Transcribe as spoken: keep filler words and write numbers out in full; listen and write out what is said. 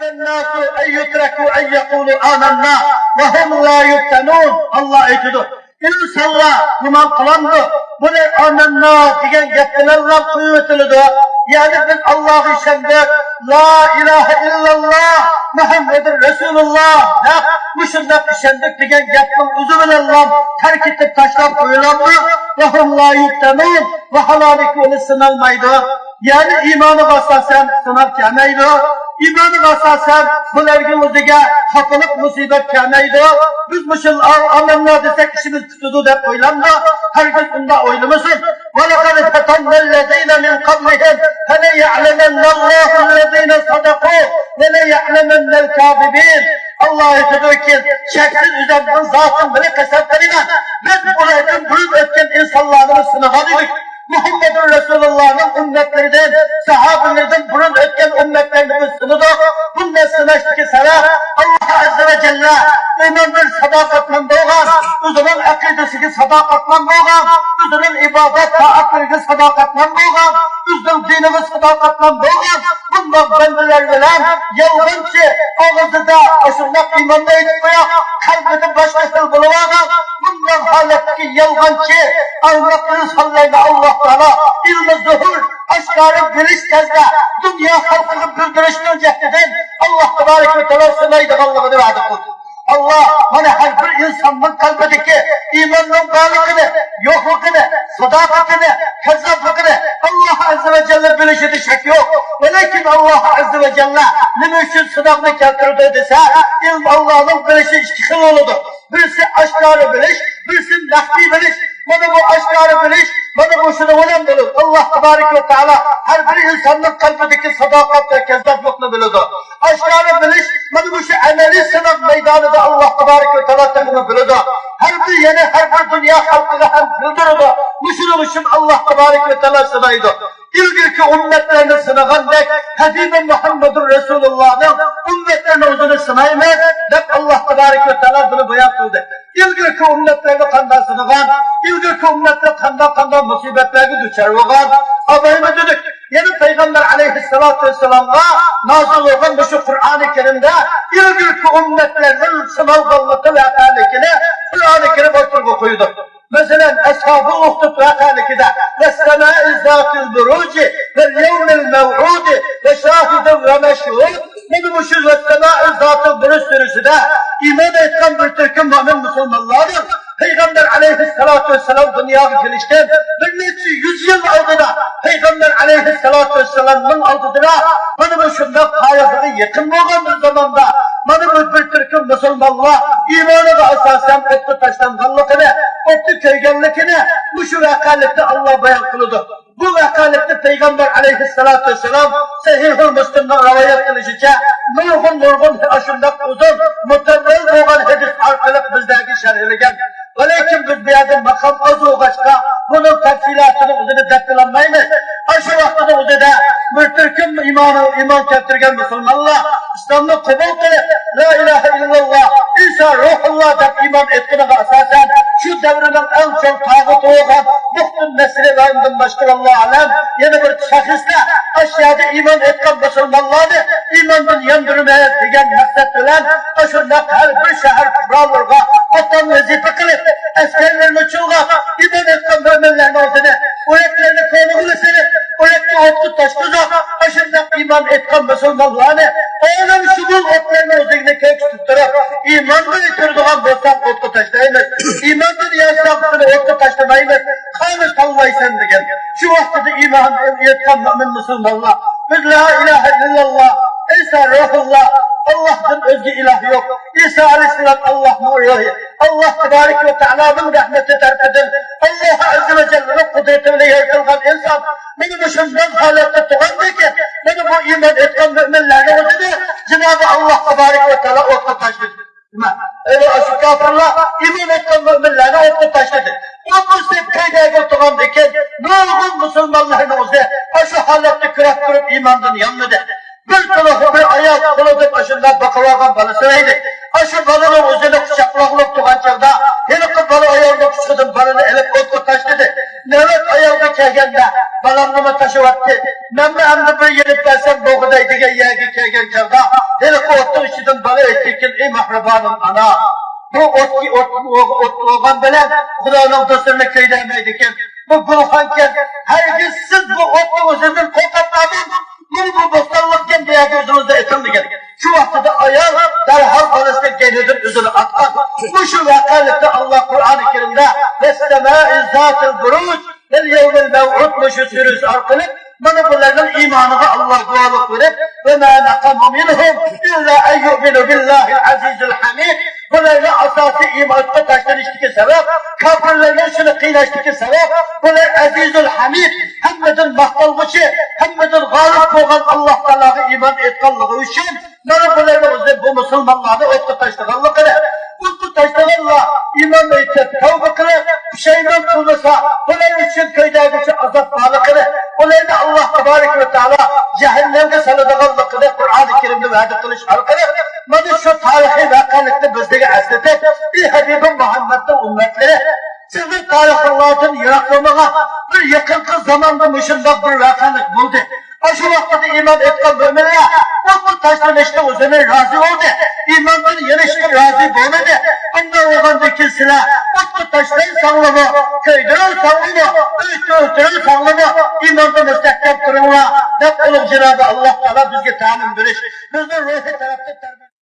الناس أن يتركوا أن يقولوا آمنا وهم لا يفتنون. ئاللا ئېيتىدۇ، ئىنسانلار گۇمان قىلامدۇ، بۇنى ئامەننا دېگەن گەپ بىلەنلا قويۇۋېتىلىدۇ. يەنى بىز ئاللاغا ئىشەندۇق، لا ئىلاھە ئىللاللا، مۇھەممەدۇر رەسۇلۇللا دەپ مۇشۇنداق ئىشەندۇق دېگەن گەپنىڭ ئۆزى بىلەنلا تەرك ئېتىپ تاشلاپ قويۇلامدۇ؟ وهم لا يفتنون، ۋاھالانكى ئۇنى سىنالمايدۇ. يەنى ئىمانىغا ئاساسەن سىناق كەلمەيدۇ. ئىمانىغا ئاساسەن بۇلارنىڭ ئۆزىگە خاپىلىق مۇسىبەت كەلمەيدۇ. بىز مۇشۇ ئامەننا دېسەك ئىشىمىز پۈتىدۇ دەپ ئويلامدۇ؟ ھەرگىز ئۇنداق ئويلىمىسۇن. ولقد فتنا الذين من قبلهم فليعلمن الله الذين صدقوا وليعلمن الكاذبين. ئاللا ئېيتىدۇكى، شەكسىز ئۆزۈمنىڭ زاتىم بىلەن قەسەم قىلىمەن، بىز ئۇلاردىن بۇرۇن ئۆتكەن ئىنسانلارنى سىنىغان ئىدۇق. مۇھەممەدۇر رەسۇلۇللانىڭ ئۈممەتلىرىدىن، ساھابىلىرىدىن بۇرۇن ئۆتكەن ئۈممەتلەرنى بىز سىنىدۇق. بۇنداق سىناشتىكى سەۋەب، ئاللا ئەززە ۋە جەللە ئۆزىنىڭ بىر ساداقەتمەن بولغان، ئۆزىنىڭ ئەقىدىسىگە ساداقەتمەن بولغان، ئۆزىنىڭ ئىبادەت تائەتلىرىگە ساداقەتمەن بولغان، ئۆزىنىڭ دىنىغا ساداقەتمەن بولغان بۇنداق بەندىلەر بىلەن يالغانچى، ئاغزىدا ئاشۇنداق ئىماننى ئېيتىپ قويۇپ، قەلبىدە باشقا خىل بولۇۋالغان بۇنداق ھالەتتىكى يالغانچى، ئەخمەق ئىنسانلارنى ئاللا تائالا ئىلمى زۇھۇر، ئاشكارا بىلىش تەزدە دۇنيا خەلقىگە بىلدۈرۈشنىڭ جەھتىدىن ئاللا تەبارەك ۋە تائالا سىنايدىغانلىقىنى ۋەدە قىلدى. ئاللا مانا ھەر بىر ئىنساننىڭ قەلبىدىكى ئىماننىڭ بارلىقىنى، يوقلۇقىنى، ساداقىتىنى، كەززاپلىقىنى ئاللا ئەززە ۋە جەللە بىلىشىدە شەك يوق. ۋەلەكىن ئاللا ئەززە ۋە جەللە نېمە ئۈچۈن سىناقنى كەلتۈرىدۇ دېسە، ئىلمى ئاللانىڭ بىلىشى ئىككى خىل بولىدۇ. بىرسى ئاشكارا بىلىش، بىرسى مەخپىي بىلىش. مانا بۇ ئاشكارا بىلىش، مانا مۇشۇنى بىلەن بولۇپ، ئاللا تەبارەك ۋە تائالا ھەر بىر ئىنساننىڭ قەلبىدىكى ساداقەت ۋە كەززاپلىقنى بىلىدۇ. ئاشكارا بىلىش، مانا مۇشۇ ئەمەلىي سىناق مەيدانىدا ئاللا تەبارەك ۋە تائالا تېخىمۇ بىلىدۇ. ھەر بىر، يەنە ھەر بىر دۇنيا خەلقىگە ھەم بىلدۈرىدۇ. مۇشۇنىڭ ئۈچۈن ئاللا تەبارەك ۋە تائالا سىنايدۇ. ئىلگىرىكى ئۈممەتلەرنى سىنىغاندەك، ھەبىبى مۇھەممەدۇر رەسۇلۇللانىڭ ئۈممەتلىرىنىڭ ئۆزىنى سىنايمىز، دەپ ئاللا تەبارەك ۋە تائالا بۇنى بايان قىلدى. ئىلگىرىكى ئۈممەتلەرنى قانداق سىنىغان، ئىلگىرىكى ئۈممەتلەر قانداق، قانداق مۇسىبەتلەرگە دۇچار بولغان، ئابايمۇ دېدۇق. يەنە پەيغەمبەر ئەلەيھىسسالاتۇ ۋەسسالامغا نازىل بولغان مۇشۇ قۇرئانى كەرىمدە ئىلگىرىكى ئۈممەتلەرنىڭ سىنالغانلىقى ۋەقەلىكىنى قۇرئانى كەرىم ئوتتۇرىغا قويىدۇ. مەسىلەن، ئەسھابۇل ئۇخدۇد ۋەقەلىكىدە، ۋەسسەمائى زاتىل بۇرۇجى ۋەل يەۋمىل مەۋئۇدى ۋە شاھىدىن ۋە مەشھۇد. مانا مۇشۇ ۋەسسەمائى زاتىل بۇرۇج سۈرىسىدە ئىمان ئېيتقان بىر تۈركۈم مۆمىن مۇسۇلمانلارنىڭ پەيغەمبەر ئەلەيھىسسالاتۇ ۋەسسالام دۇنياغا كېلىشتىن بىر نەچچە يۈز يىل ئالدىدا، پەيغەمبەر ئەلەيھىسسالاتۇ ۋەسسالامنىڭ ئالدىدا مانا مۇشۇنداق قايىغىغا يېقىن بولغان بىر زاماندا، مانا بۇ بىر تۈركۈم مۇسۇلمانلار ئىمانىغا ئاساسەن ئوتقا تاشلانغانلىقىنى، ئوتتا كۆيگەنلىكىنى مۇشۇ ۋەقەلىكتە ئاللا بايان قىلىدۇ. بۇ ۋەقەلىكتە پەيغەمبەر ئەلەيھىسسالاتۇ ۋەسسالام سەھىھۇل مۇسلىمنىڭ رىۋايەت قىلىشىچە، نۇرغۇن، نۇرغۇن ئاشۇنداق ئۇزۇن، مۇتەۋۋەل بولغان ھەدىس ئارقىلىق بىزلەرگە شەرھلىگەن. ۋەلەكىن بىز بۇ يەردە ماقام ئاز بولغاچقا، بۇنىڭ تەپسىلاتىنى ئۆزىنى دەپ بولالمايمىز. ئاشۇ ۋاقتىنىڭ ئۆزىدە بىر تۈركۈم ئىمان، ئىمان كەلتۈرگەن مۇسۇلمانلار، ئىسلامنى قوبۇل قىلىپ، لا ئىلاھە ئىللاللا، ئىسا روھۇللا دەپ ئىمان ئېيتقىنىغا ئاساسەن، شۇ دەۋرنىڭ ئەڭ چوڭ تاغۇتى بولغان بۇختۇن نەسرى ۋە ئۇندىن باشقا، ۋاللاھۇ ئەلەم، يەنە بىر شەخسلەر ئاشۇ يەردە ئىمان ئېيتقان مۇسۇلمانلارنى ئىماندىن ياندۇرىمىز دېگەن مەقسەت بىلەن، ئاشۇنداق ھەر بىر شەھەر پۇقرالىرىغا ئاتان ۋەزىپە قىلىپ، ئەسكەرلىرىنى چۇلغاپ، ئىمان ئېيتقان مۆمىنلەرنىڭ ئۆزىنى ئۆرەكلەرنى كونىغا سېلىپ، ئۆرەكنى ئوتقا تاشلىغان، ئاشۇنداق ئىمان ئېيتقان مۇسۇلمانلارنى ئالەمشۇمۇل ئوتلارنىڭ ئۆزىگە كۆكسىتىپ تۇرۇپ، ئىمانغا ئېتىرىدىغان بولساڭ ئوتقا تاشلايمىز، ئىماندىن يانساڭ سېنى ئوتقا تاشلىمايمىز، قانى تاللايسەن دېگەن. شۇ ۋاقتىدا ئىمان ئېيتقان مۆمىن مۇسۇلمانلار، بىز لا ئىلاھە ئىللاللا، ئىسا روھۇللا، ئاللاھتىن ئۆزگە ئىلاھ يوق، ئىسا ئەلەيھىسسالام ئاللاھنىڭ روھى، ئاللاھ تەبارەك ۋە تائالانىڭ رەھمىتى تەرىپىدىن، ئاللاھ ئەززە ۋە جەللىنىڭ قۇدرىتى بىلەن يارىتىلغان ئىنسان مانا مۇشۇنداق ھالەتتە تۇرغاندىكىن، مانا بۇ ئىمان ئېيتقان مۆمىنلەرنىڭ ئۆزىنى جانابى ئاللاھ تەبارەك ۋە تائالا ئوتقا تاشلىدى. نېمە؟ ئەنە ئاشۇ كاپىرلار ئىمان ئېيتقان مۆمىنلەرنى ئوتقا تاشلىدى. ئوتقا سېلىپ كۆيدۈرگىلى تۇرغاندىكىن، نۇرغۇن مۇسۇلمانلارنىڭ ئۆزى ئاشۇ ھالەتتە كۈرەپ تۇرۇپ ئىماندىن يانمىدى. بىر تولا بىر ئايال قولىدىن ئاشۇنداق بېقىۋالغان بالىسى ئىدى. ئاشۇ بالىنىڭ ئۆزىنى قۇچاقلاغلىق تۇرغان چاغدا، ھېلىقى بالا ئايالنىڭ قۇچىقىدىن بالىنى ئېلىپ ئوتقا تاشلىدى. نۆۋەت ئايالغا كەلگەندە، بالامنىمۇ تاشلىۋەتتى، مەنمۇ ئەمدى بىر يېنىپ بەرسەم بولغۇدەك دېگەن يەرگە كەلگەن چاغدا، ھېلىقى ئوتنىڭ ئىچىدىن بالا ئېيتتىكىن، ئى مەھرىبانىم ئانا، بۇ ئوتكە ئوت، ئوت، ئوت بولغان بىلەن خۇدانىڭ دوستلىرىنى كۆيدۈرمەيدىكەن. بۇ گۈلخانكەن، ھەرگىز سىز بۇ ئوتنىڭ ئۆزىدىن قورقۇپ قالماڭ، مانا بۇ بوستانلىقكەن بۇ يەرگە ئۆزىڭىزنى ئېتىڭ دېگەن. شۇ ۋاقتىدا ئايال دەرھال بالىسىنى كەينىدىن ئۆزىنى ئاتقان. مۇشۇ ۋەقەلىكتە ئاللا قۇرئانى كەرىمدە ۋەسسەمائى زاتىل بۇرۇج ۋەل يەۋمىل مەۋئۇد مۇشۇ سۈرىسى ئارقىلىق مانا بۇلارنىڭ ئىمانىغا ئاللا گۇۋاھلىق بېرىپ، ۋەما نەقەمۇ مىنھۇم ئىللا ئەن يۇئمىنۇ بىللاھىل ئەزىزىل ھەمىد. بۇلارنىڭ ئاساسىي ئىمانغا تاشلىنىشتىكى سەۋەب، كاپىرلارنىڭ شۇنى قىيناشتىكى سەۋەب، بۇلار ئەزىزۇل ھەمىد، ھەممىدىن ماختالغۇچى، ھەممىدىن غالىب بولغان ئاللا تائالاغا ئىمان ئېيتقانلىقى ئۈچۈن، مانا بۇلارنىڭ ئۆزى بۇ مۇسۇلمانلارنى ئوتقا تاشلىغانلىقىنى، ئوتقا تاشلىغانلار ئىمان ئېيتىپ، تەۋبە قىلىپ، پۇشايمان قىلمىسا، بۇلار ئۈچۈن كۆيدۈرگۈچى ئازاب بارلىقىنى، ئۇلارنى ئاللا تابارەك ۋە تائالا جەھەننەمگە سالىدىغانلىقىنى قۇرئانى كەرىمدە ۋەدە قىلىش ئارقىلىق، مانا شۇ تارىخىي ۋەقەلىكنى بىزلەرگە ئەسلىتىپ، ئى ھەبىبىم مۇھەممەدنىڭ ئۈممەتلىرى، سىزنىڭ تارىخىڭلاردىن يىراقلىمىغان بىر يېقىنقى زاماندا مۇشۇنداق بىر ۋەقەلىك بولدى. ئاشۇ ۋاقتىدا ئىمان ئېيتقان مۆمىنلەر ئوتقا تاشلىنىشنىڭ ئۆزىنى رازى بولدى، ئىماندىن يېنىشقا رازى بولمىدى. ئۇنداق بولغاندىن كېيىن سىلەر ئوتقا تاشلانساڭلارمۇ، كۆيدۈرۈلسەڭلارمۇ، ئۆلتۈرۈلسەڭلارمۇ، ئىماندا مۇستەھكەم تۇرۇڭلار، دەپ ئۇلۇغ جانابى ئاللا تائالا بىزگە تەلىم بېرىش، بىزنى روھىي تەرەپتىن تەربىيە